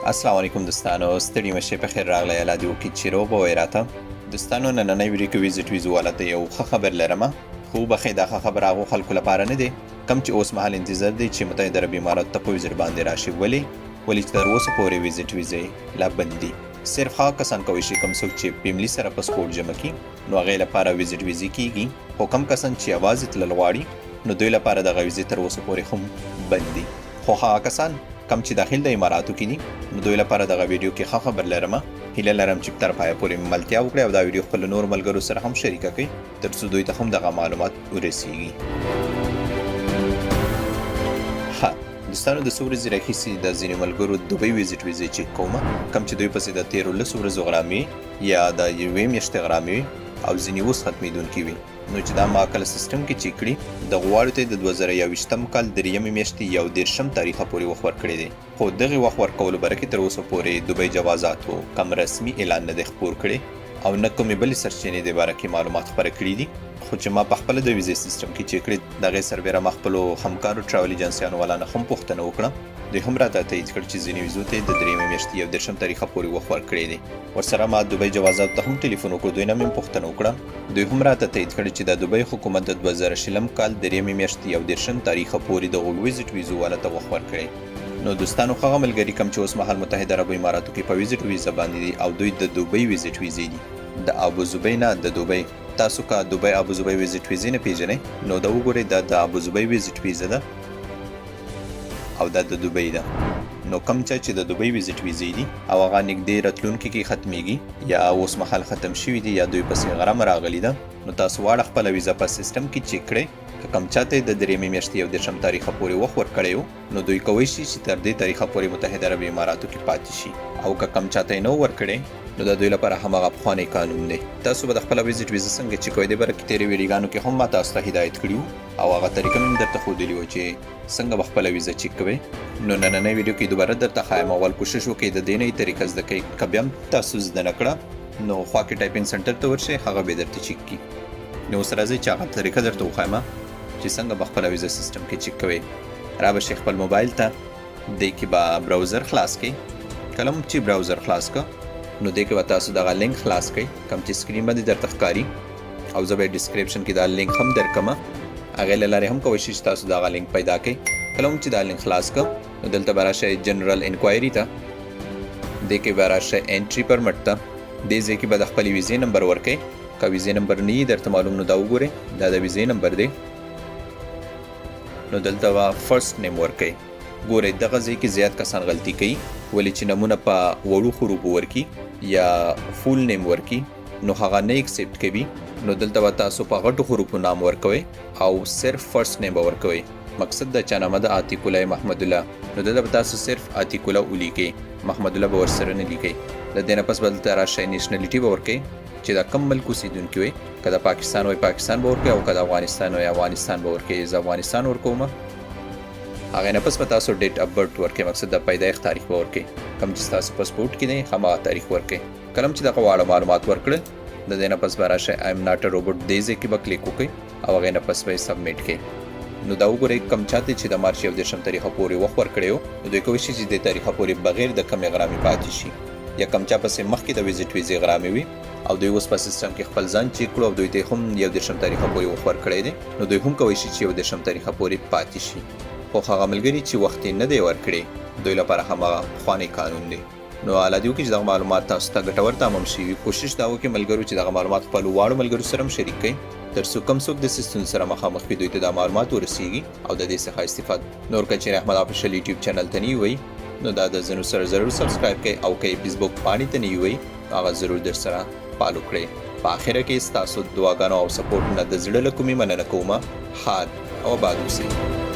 السلام علیکم دوستانو، ستړي مشه، په خیر راغلی. الله دې وکړي چې روغ به وئ. راته دوستانو، نننۍ ویډیو کې ویزیټ ویزو والا ته یو ښه خبر لرم، خو وبخښئ، دا ښه خبر هغو خلکو لپاره نه دی کوم چې اوس مهال انتظار دی چې متحده عربي امارات ته په ویزیټ باندې راشي. ولې چې تر اوسه پورې ویزیټ ویزې لا بند دي. صرف هغه کسان کوی شي کوم څوک چې فیملی سره پاسپورت جمع کړي، نو هغې لپاره ویزیټ ویزې کیږي، خو کم کسان چې یوازې تلل غواړي، نو دوی لپاره دغه ویزې تر اوسه پورې هم بند دي. خو هغه کسان کم چې داخل د اماراتو کې دي، نو دوی لپاره دغه ویډیو کې ښه خبر لرم. هیله لرم چې تر پایه پورې ملتیا وکړئ او دا ویډیو خپل نور ملګرو سره هم شریکه کړئ، ترڅو دوی ته هم دغه معلومات ورسیږي. ښه دوستانو، د څو ورځې راهیسې د ځینې ملګرو دوبۍ ویزیټ ویزې چک کوم، کم چې دوی پسې د تیرو 10 ورځو غرامې یا د یوې میاشتې غرامې او ځینې اوس ختمېدونکي وي. نو چې دا ما کله سیستم کې چک کړي، د غواړو ته د 2021 کال دریمې میاشتې 31 تاریخه پورې وخت ورکړی دی. خو دغې وخت ورکولو باره کې تر اوسه پورې دوبۍ جوازاتو کم رسمي اعلان نه دی خپور کړی او نه کومې بلې سرچینې دې باره کې معلومات خپاره کړي دي. خو چې ما په خپله د ویزې سیستم کې چک کړي، دغې سربېره ما خپلو همکارو travel ایجنسیانو والا نه هم پوښتنه وکړه، دوی هم راته تایید کړ چې ځینې ویزو ته د دریمې میاشتې 31 تاریخه پورې وخت ورکړی دی. ورسره ما دوبۍ جوازاتو ته هم ټلیفون وکړ، دوی نه مې پوښتنه وکړه، دوی هم راته تایید کړ چې د دوبۍ حکومت د 2020 کال دریمې میاشتې 31 تاریخه پورې دغو ویزیټ ویزو والا ته وخت ورکړی. نو دوستانو، هغه ملګري کم چې اوس مهال متحده عربو اماراتو کې په ویزیټ ویزه باندې دي او دوی د دوبۍ ویزیټ ویزې دي، د ابوظبۍ نه، د دوبۍ. تاسو که دوبۍ ابوظبۍ ویزیټ ویزې نه پیژنئ، نو دا وګورئ، دا د ابوظبۍ ویزیټ ویزه ده او دا د دوبۍ ده. نو کم چا چې د دوبۍ ویزیټ ویزې دي او هغه نږدې راتلونکي کې ختمیږي یا اوس مهال ختم شوي دي یا دوی پسې غرمه راغلي ده، نو تاسو واړه خپله ویزه په سیستم کې چک کړئ. که کم چاته د دریمې میاشتې 31 تاریخه پورې وخت ورکړی نو دوی کوی شي چې تر دې تاریخه پورې متحده عربي اماراتو کې پاتې شي، او که کم چاته یې نه ورکړی، نو د دوی لپاره هماغه پخوانی قانون دی. تاسو به د خپل ویزیټ ویزه څنګه چک کوئ، دې باره کې تېرې ویډیوګانو کې هم ما تاسو ته هدایت کړي او هغه طریقه مې درته ښودلې وه چې څنګه به خپله ویزه چک کوئ. نو نننۍ ویډیو کې دوباره درته ښایم. اول کوشش وکړئ د دې نوې طریقه زده کړئ. که بیا هم تاسو زده نه کړه، نو خوا کې typing center ته ورشئ، هغه به درته چک کړي. نو اوس راځئ چې هغه طریقه درته وښایم چې څنګه به خپله ویزه سیستم کې چک کوئ. را به شئ خپل موبایل ته، دې کې به browser خلاص کړئ. کله هم چې browser خلاص کړ، نو دې کې به تاسو دغه لینک خلاص کړئ کوم چې screen باندې درته ښکاري، او زه به description کې دا لینک هم درکم، هغې له لارې هم کولی شئ چې تاسو دغه لینک پیدا کړئ. کله هم چې دا لینک خلاص کړ، نو دلته به راشئ general inquiry ته، دې کې به راشئ entry permit ته. دې ځای کې به د خپلې ویزې نمبر ورکړئ. که ویزې نمبر نه یي درته معلوم، نو دا وګورئ، دا د ویزې نمبر دی. نو دلته به first name ورکړئ. ګورئ، دغه ځای کې زیات کسان غلطي کوي، ولې چې نمونه په وړو حروفو ورکي یا full name ورکي، نو هغه نه accept کوي. نو دلته به تاسو په غټو حروفو نام ورکوئ او صرف first name به ورکوئ. مقصد د چا نامه ده عتیق الله محمد الله، نو دلته به تاسو صرف عتیق الله ولیکئ، محمد الله به ورسره نه لیکئ. د دې نه پس به دلته راشئ، nationality به ورکئ چې د کوم ملک اوسېدونکي وئ. که د پاکستان وئ، پاکستان به ورکئ، او که د افغانستان وئ، افغانستان به ورکئ. زه افغانستان ورکوم. هغې نه پس به تاسو date of birth ورکئ، مقصد د پیدایښت تاریخ به ورکئ، کوم چې ستاسو پاسپورټ کې دی، هماغه تاریخ ورکئ. کله چې دغه واړه معلومات ورکړل، د دې نه پس به راشئ I'm not robot، دې ځای کې به کلیک وکړئ او هغې نه پس به یې submit کړئ. نو دا وګورئ، کم چاته چې د مارچ 31 تاریخه پورې وخت ورکړی نو دوی کولی شي چې دې تاریخه پورې بغیر د کمې غرامې پاتې شي، یا کم چا پسې مخکې د ویزیټ ویزې غرامې وي او دوی اوس په سیستم کې خپل ځان چک کړو او دوی ته هم 31 تاریخه پورې وخت ورکړی دی، نو دوی هم کولی شي چې 31 تاریخه پورې پاتې شي. خو هغه ملګري چې وخت یې نه دی ورکړی، دوی لپاره هماغه پخوانی قانون دی. نو الله دې وکړي چې دغه معلومات تاسو ته ګټور تمام شي. کوشش دا وکړي ملګرو چې دغه معلومات خپل واړو ملګرو سره هم شریک کړئ، تر څو کم څوک د ستونزو سره مخامخ وي، دوی ته دا معلومات ورسیږي او د دې څخه استفاده. نور که چېرې احمد official YouTube channel ته نه وئ، نو دا د ځینو سره ضرور subscribe کړئ، او که یې فیسبوک پاڼې ته نه وئ، هغه ضرور در سره follow کړئ. په اخره کې ستاسو دعاګانو او support نه د زړه له کومې مننه کوم. ښاد او آباد اوسئ.